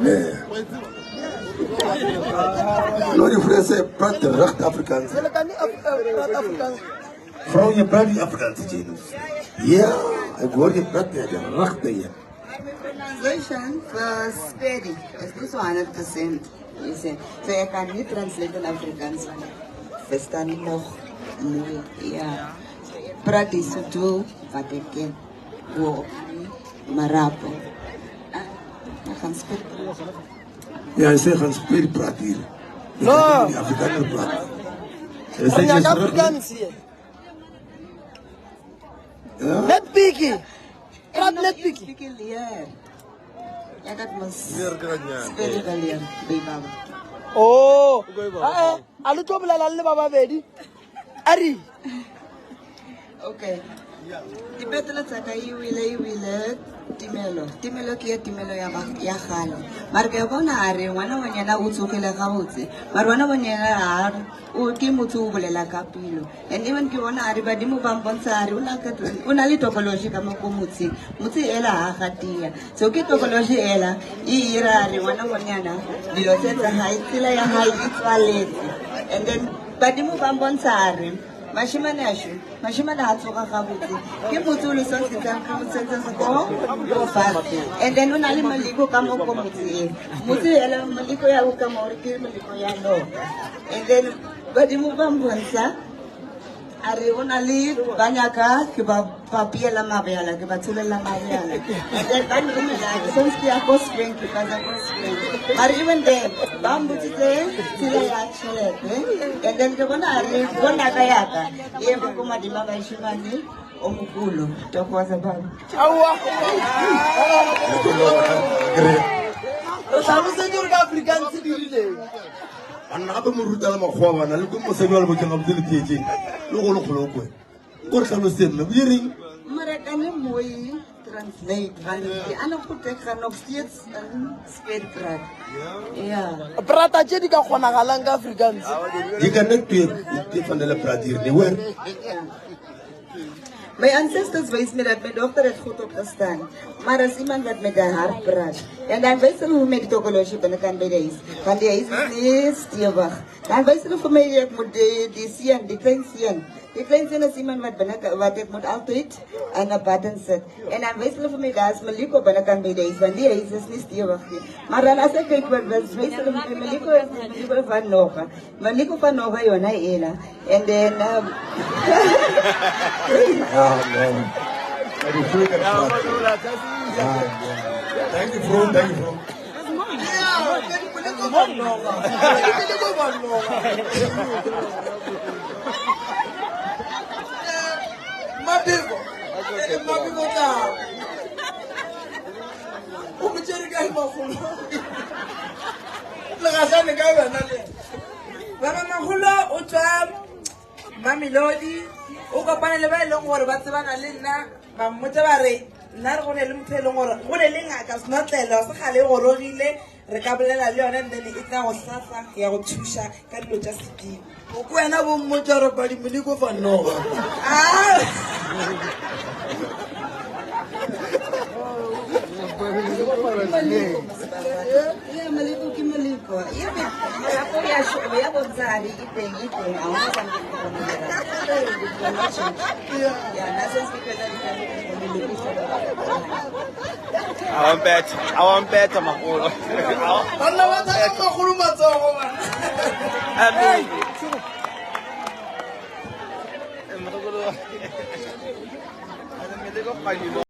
Nee. Nou die vrou sê praat reg Afrikaans. Julle kan nie af, praat Afrikaans. Vrou, jy praat nie Afrikaans jy nie. Ja, ek hoor jy praat nie die regte een. My pronunciation vir Sepedi is nie so 100%. Jy sê, so ek kan nie translate in Afrikaans want ek verstaan nie nog mooi. Ja. So ek praat die Sotho wat ek ken. Wo Marapo. Ah, ek gaan Sepedi praat. Ja, hy sê gaan Sepedi praat hier. No. Die Afrikaner praat. Hy sê Re jy nyaka is terug. Afrikaans hier. Ja. Net bietjie. Praat Ek net nog bietjie. iets bietjie leer. Ek het mos Sepedi geleer by baba. Oh. Ah, eh, a le tlo bolela le ba babedi. Ari. Okay. Dipetlele tsa ka e wile e wile timelo. Timelo ke ya timelo ya ba ya gale. Mara ke a bona a re ngwana ngwanyana o tsogile gabotse. Mara ngwana ngwanyana ha o ke motho o bolela ka pelo. And even ke bona a re badimo ba mpontsha a re o na ka o na le tokološi ka mo ko motseng. Motse ela ha gatia. So ke tokološi ela e ira a re ngwana ngwanyana dilo tse tsa hae tsela ya hae e tswaletse. And then badimo ba mpontsha a re Mashimane a šo, mashimane a tsoga gabotse. Ke motse o le santshetsang ke mo sentse ko ko fase. And then o na le moleko ka mo ko motse e. Motse ela moleko ya ka mo re ke moleko ya noka. And then badimo ba mbontsha a re o na le ba nyaka ke ba ba piela mabjala ke ba tsholela mabjala. And then ba nromela ke santse ke ya ko Spring ke ka ko Spring. Mara even then ba mbotsitse tsela ya tšhelete. And then ke bona a re bona ka yaka e eme ko madima bashimane o mogolo tokoza baba. Aowa. Re tlhalosetse gore ka Afrikaans di rileng. Banna gape mo ruta le makgowa bana le ko mosadi wa le botšeng gabotse le theetšeng le go le kgolokwe. Ko re hlaloseng mme o reng? Maar ek kan nie mooi translate want die ander goed ek gaan nog steeds in Sepedi praat. Ja. Prata tše di ka kgonagalang ka Afrikaans. Jy kan net twee twee van hulle praat hier nie, hoor? Ja. My ancestors wys my dat my dogter het goed opgestaan, maar as iemand wat met haar hart praat. En dan wys hulle hoe met die tokologie binnekant by die huis, want die huis is nie stewig. Dan wys hulle vir my ek moet die die seun, die klein seun. Die klein seun is iemand wat binne wat ek moet altyd in 'n button sit. En dan wys hulle vir my daar is Maliko binnekant by die huis, want die huis is nie stewig nie. Maar dan as ek kyk wat wys hulle vir my Maliko is Maliko van Noga. Maliko van Noga yona ela. And then Ja, man. Maar die vroeg kan praat. Ja, ja. Thank you, bro. Thank you, bro. Ja, ke di moleko ba noga. Ke di moleko ba noga. Mabiko. Mabiko tla. O mo tšere kae makgolo? Le gahlane kae wena le yena? Baba Makgolo o tswa Mamelodi o kopane le ba e leng gore ba tsebana le nna ba mmotsa ba re nna re go ne le motho e leng gore go ne le ngaka senotlelo se gale e gorogile re ka bolela le yone and then e tla go hlahla ya go thuša ka dilo tša sedimo. O ko wena bo mmotsa gore badimo fa noga. Ah! Ja, Maliko ke Maliko. Ja, marapo ya ya botsadi e teng e teng. Ha hona something ke bona. Ja, nna since ke fetsa Awampetha, awampetha makgolo. Banna ba tsaya makgolo matsogo bana. Hey.